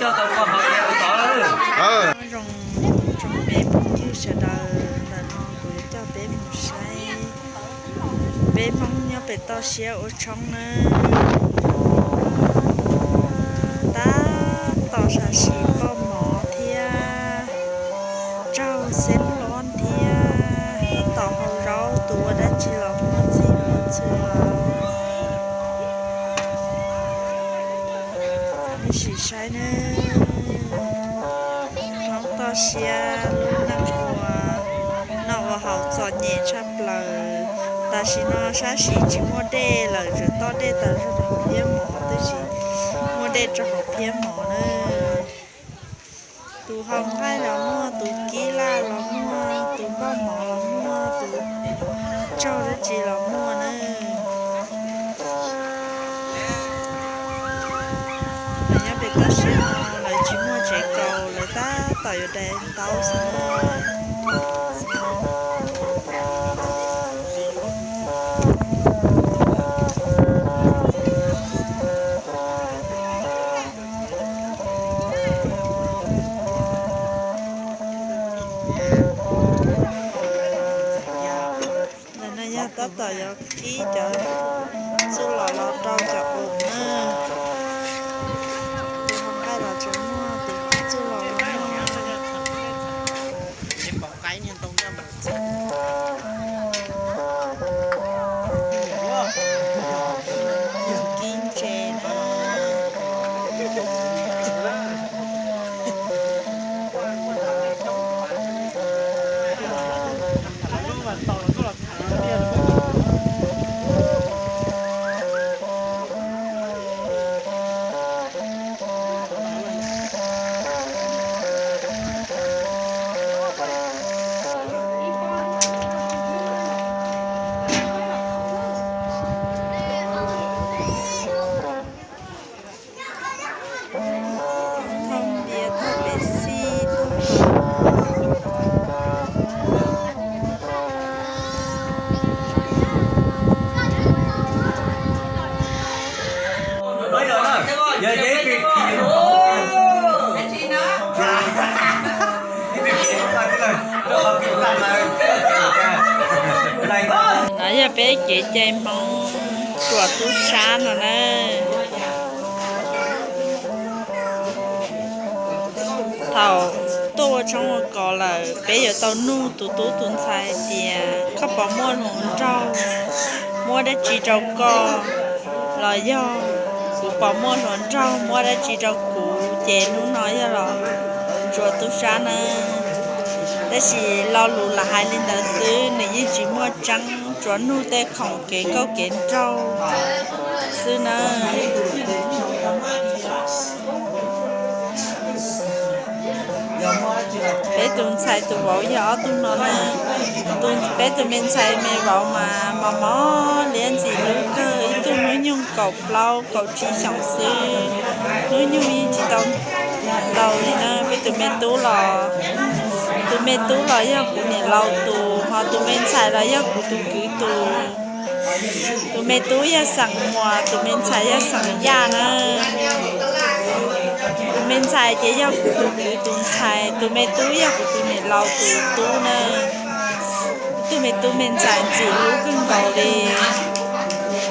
Nyob zoo tsoom me phooj ywg sawv daws, ntawm no kuv yuav coj peb mus saib peb Hmoob nyob pem toj siab ua tshoob na. Tab tom sam sim poj mov thiab raug xeeb lob thiab tab tom hau zaub, tus ua dab tsi los muaj txhij muaj txhua. Peb sim saib nawb. Hmoob toj siab lub neej ua noj ua haus txom nyem tshaj plaws. Tam sim no sab sim tsis muaj dej lawm, tsuas toj dej tas zog rau hauv phiab mov, twb tsis muaj dej rau hauv phiab mov na. Tus hau nqaij los muaj, tus kib laj los muaj, tus npoj mov los muaj, tus tsaug dab tsi los muaj na. Lawv nyob pem toj siab no lawv tsis muaj tsev kaus, lawv tab tom yuav dai ntaub xwb na. Ntawm no yog tab tom yuav kib cov txuj lom los rau cov qus na. Tus hau nqaij los tseem muaj, tus txuj lom los muaj. Kib ntses na. Thauj npias, thauj Pepsi, thauj No yog peb kev cai Hmoob ruam tub sab no na. Thaum tuaj ua tshoob ua kos lawm, peb yuav tau nug tus tub tus ntxhais hais tias, koj puas muaj hluas nraug muab dab tsi rau koj, los yog kuv puas muaj hluas nraug muab dab tsi rau kuv, ces hnub no yog los ntsuas tub sab na. Tab sis lo lus lam hais li ntawd xwb, nws yeej tsis muaj tseeb, tsuas nug tej khoom kev nkauj kev nraug xwb na. Peb tus ntxhais tus vauv yog ob tug no na. Peb tus me ntxhais me vauv mas mos mos liab ntxim hlub kawg, ib tug hnub nyoog kaum plaub kaum tsib xyoos xwb, hnub nyoog yeej tsis tau ntau li na. Peb tus me tub los, tus me tub los yog kuv niam laus tus, ho tus me ntxhais los yog kuv tus kwv tus. Tus me tub yog xeem Muas, tus me ntxhais yog xeem Yaj na. Tus me ntxhais ces yog kuv tus kwv tus ntxhais, tus me tub yog kuv tus niam laus tus tub na. Tus me tub me ntxhais ntxim hlub kawg nkaus li,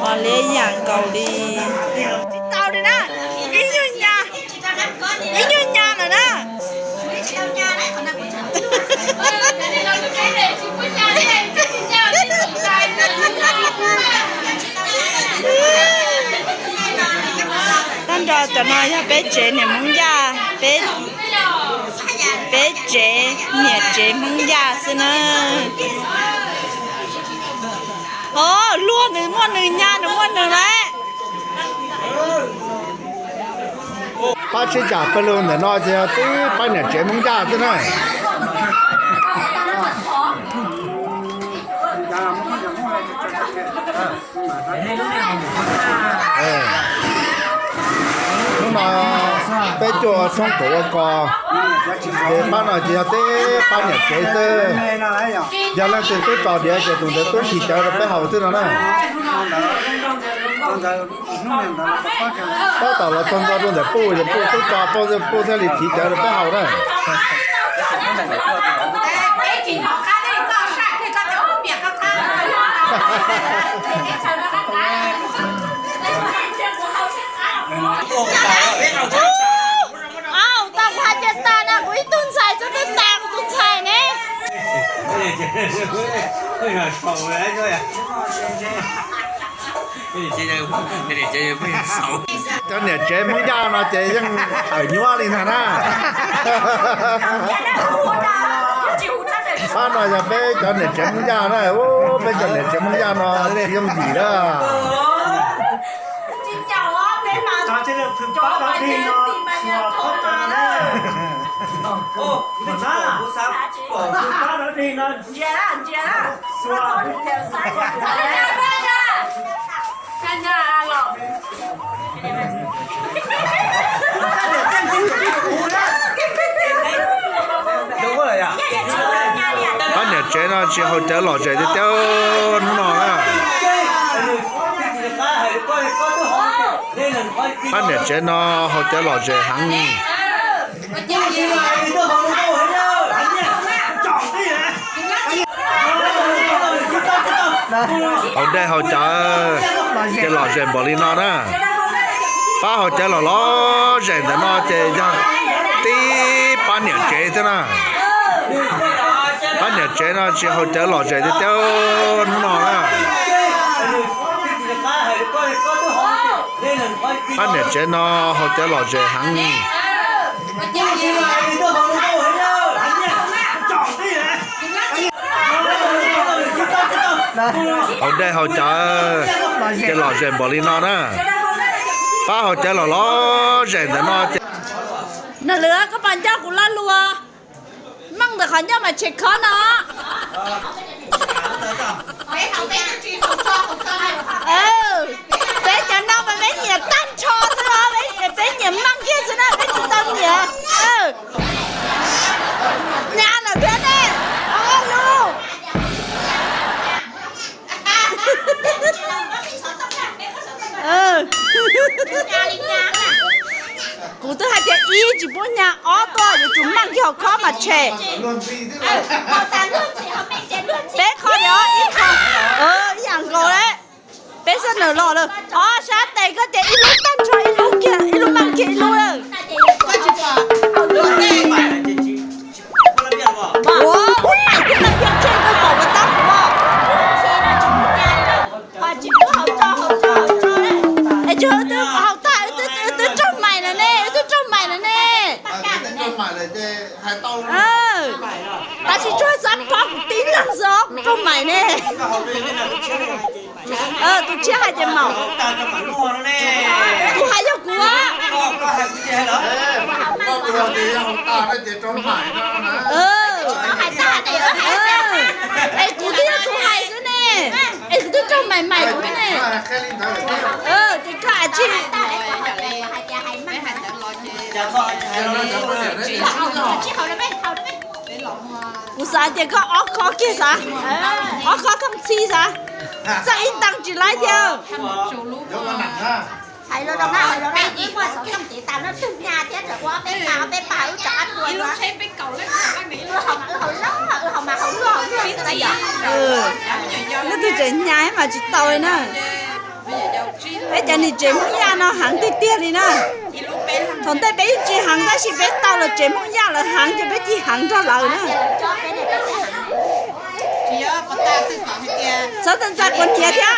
mos liab yam nkaus li. Tsis tau li na, ib nyuag nyas, ib nyuag nyas lawm na. Tag nrho cov no yog peb tsev niam Hmoob Yaj, peb, peb tsev niam tsev Hmoob Yaj xwb na. Os, luag nws muaj nws, nyas nws muaj nws lawm. Pab sib cam pawg lug ntawm no ces yog tib pab niam tsev Hmoob Yaj xwb na. Hnub no peb tuaj ua tshoob kaum ua kos, ces pab no ces yog tib pab niam tsev xwb. Yog leej twg twb tso diav ces tus ntawd twb nrhiav cawv rau peb haus xwb no na. Tab tom los txog nto rau ntawm Puj, yog Puj twb tso Puj, Puj thiaj li thim cawv rau peb haus na. Au, tau kuv hais tias tas na, kuv ib tug ntxhais txog twb tas kuv tus ntxhais ne. Cov niam tsev Hmoob Yaj no ces yeej awm nyuaj li ntag na. Pab no yog peb cov niam tsev Hmoob Yaj na, peb cov niam tsev Hmoob Yaj no tsis yooj yim na. Pab niam tsev no tsis haus cawv lom zem tiag tiag hnub no na. Pab niam tsev no haus cawv lom zem heev. Haus dej haus cawv ces lom zem npaum li no na. Pab haus cawv lom lom zem ntawm no ces yog tib pab niam tsev thiab na. Pab niam tsev no tsis haus cawv lom zem tiag tiag hnub no na. Pab niam tsev no haus cawv lom zem heev. Haus dej haus cawv ces lom zem npaum li no na. Pab haus cawv lom lom zem ntawm no ces. Nws lwm koj pom ncauj kuv lo lus, meej ntawm qhov ncauj mas tshem khob no. Peb cov no mas peb nyiam tag nrho xwb os, peb nyiam meej kiag xwb na, peb tsis tau nyiam. Nyab lawm thiab ne, ob lub. Kuv twb hais tias ib tsis pub nyab, ob tuaj yuav tsum meej kiag hauv khob mas tshem. Peb qho yog ib qho, ib yam nkaus lawm. Peb xwb nws los lawm. Ob sab tes koj ces ib lub tag nrho ib lub kiag, ib lub meej kiag ib lub lawm. Ua, ua, ua, ua, ua, ua, ua, ua, ua, Es tsuas wb twb haus tag, wb twb raug mais lawm ne, wb twb raug mais lawm ne. Tab sis tsuas xav pom kuv tib leeg xwb os, kuv raug mais ne. Tus tshiab hais tias maum. Tus hais yog kuv. Es kuv twb yog tus hais xwb ne. Es kuv twb raug mais mais kuv ne. Ces koj a tsi. Kuv xav tias koj ob khob kiag xav, ob khob thooj txhij xav, txawj ib ntees tsis laib thiab. Hais los rau na, hais los na, peb muaj xov tooj cev tas no twg nyab thiab, ua peb pab, peb pab wb rov qab tua. Wb haus mas, wb haus loj, wb haus mas haus luaj haus luaj xwb na yom. Leej twg tseem nyab mas tsis tau li na. Peb cov niam tsev Hmoob Yaj no heev tiag tiag li na. Thaum ntej peb yeej tsis heev tab sis peb tau los tsev Hmoob Yaj lawv heev ces peb cia heev nrog lawv na. Txhob tau ntxais quav hniav thiab.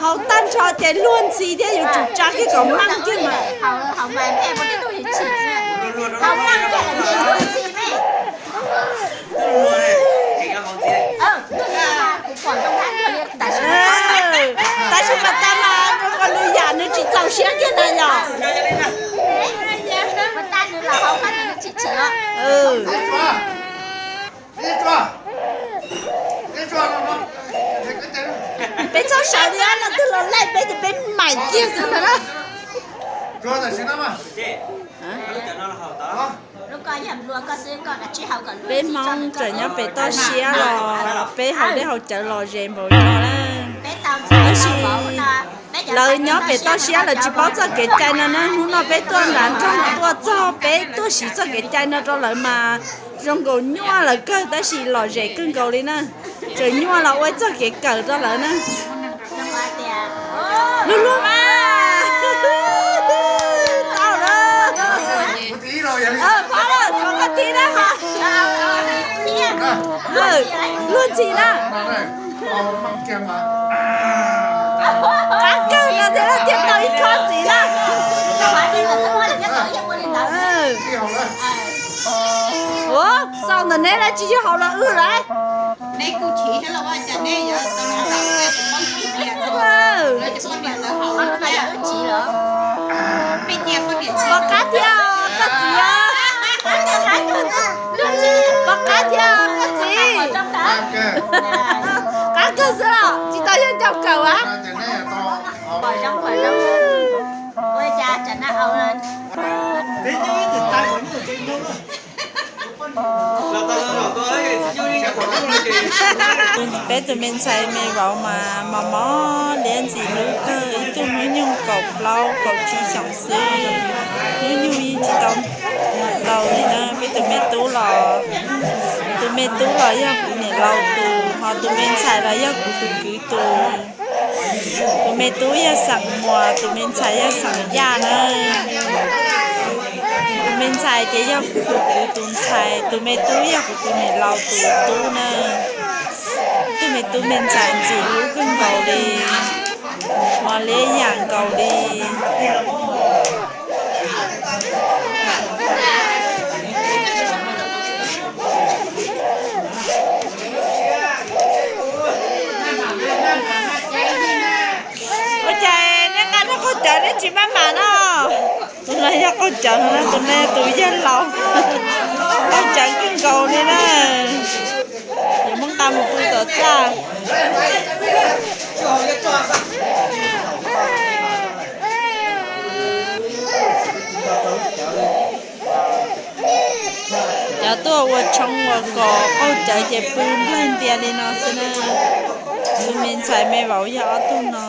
Haus tag nrho ces luag ntxhi thiab yuav tsum tsa kiag kom meej kiag mas. Tab sis mas tas mas rau qhov lwm yam nws tsis txaus siab kiag na yom. Peb txhob sawv li, leej twg los laij peb ces peb maim kiag xwb ntag na. Peb Hmoob tseem nyob pem toj siab los peb haus dej haus cawv lom zem npaum li no na. Tab sis lawv nyob pem toj siab lawv tsis paub txoj kev cai no na. Hnub no peb tuaj nram nroog tuaj txog peb tuaj siv txoj kev cai no rau lawv mas zoo nkaus nyuaj lawv kawg tab sis lom zem kawg nkaus li na. Tseem nyuaj los ua ib txoj kev kawm rau lawv na. Luag luag mas. Tau lawm. Pab lawm, tshuav koj thib na. Luag ntxhi na. Qab kawg no thiaj tiag tau ib khob ntxiv na. Ua, xaus ntawm neb lawm tsis yog haus los wb lawm. Pom qab thiab koj txiv. Pom qab thiab koj txiv. Qab kawg xwb los tsis tau yog ncaus kawm as. Peb tus me ntxhais me vauv mas mos mos liab ntxim hlub kawg, ib tug hnub nyoog kaum plaub kaum tsib xyoos xwb, hnub nyoog yeej tsis tau laus li na. Peb tus me tub los, tus me tub los yog kuv niam laus tus, ho tus me ntxhais los yog kuv tus kwv tus. Tus me tub yog xeem Muas, tus me ntxhais yog xeem Yaj na. Tus me ntxhais ces yog kuv tus kwv tus ntxhais, tus me tub yog kuv tus niam laus tus tub na. Tus me tub me ntxhais ntxim hlub kawg nkaus li, mos liab yam nkaus li. Ua cas nej nqa rau qaug cawv nej tsis maj mam no? Tus no yog qaug cawv no, tus no tus yawg laus, qaug cawv kawg nkaus li na. Yuav muab nqa mus pw tom txaj. Cov tuaj ua tshoob ua kos qaug cawv ces pw nplawg ntias li no xwb na. Tus me ntxhais me vauv yog ob tug no.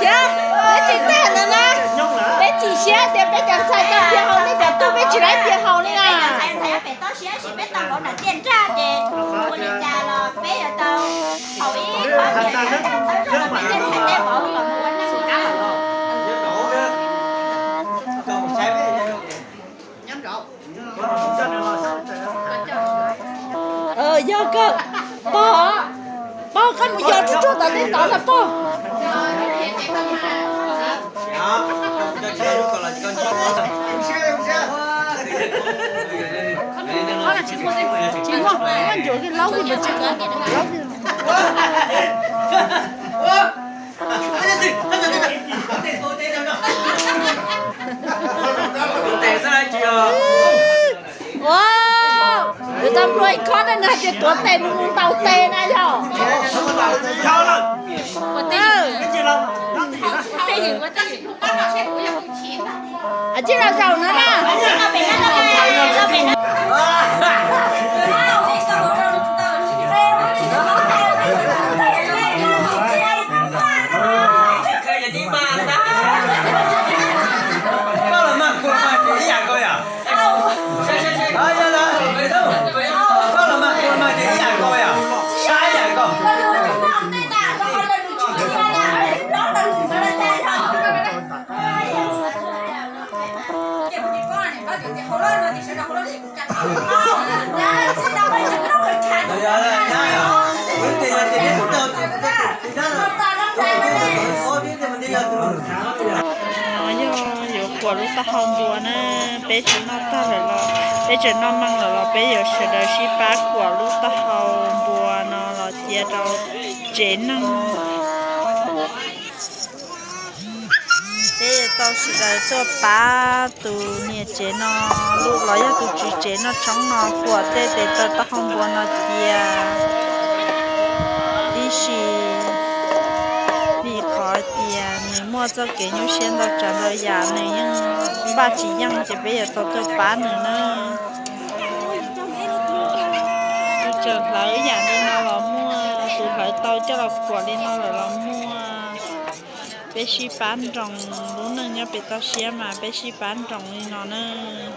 Thiab peb tsis tag ntawd na, peb chim siab tias peb cov ntxhais tau ntiag haus, nej cov tub peb tsis laib ntiag haus li na. Yog kawg, pog, pog koj mus yos tsuag tsuag tom tej tod ntag pog. Tsis muaj, muaj ncuav laub laub. Ua, yus tau nplua ib khob na, nws hais tias tuav tes mus ntaus tes na yog. Tsis los zaum no na. Yog yuav quas lub taub hau npua na, peb tseem noj tag lawm los, peb tseem noj meej lawm los peb yuav sawv daws sib pab quas lub taub hau npua no los cia rau tsev neeg. Peb yuav Tau sawv daws tuaj pab tus niam tsev no, los yog tus tswv tsev noj tshoob no, kuam tej tes taw taub hau npua no cia. Tab sis vim qhov tias nws muaj txoj kev nyuaj siab ntau tsav ntau yam, nws yeej npaj tsis yeej, ces peb yuav tau tuaj pab nws nawb. Tus tseem hlawv yam li no los muaj, tus hlawv tau coj los kuam li no lawm los muaj. Peb sib pab nroos, lub neej nyob pem toj siab mas peb sib pab nroos li no nawb.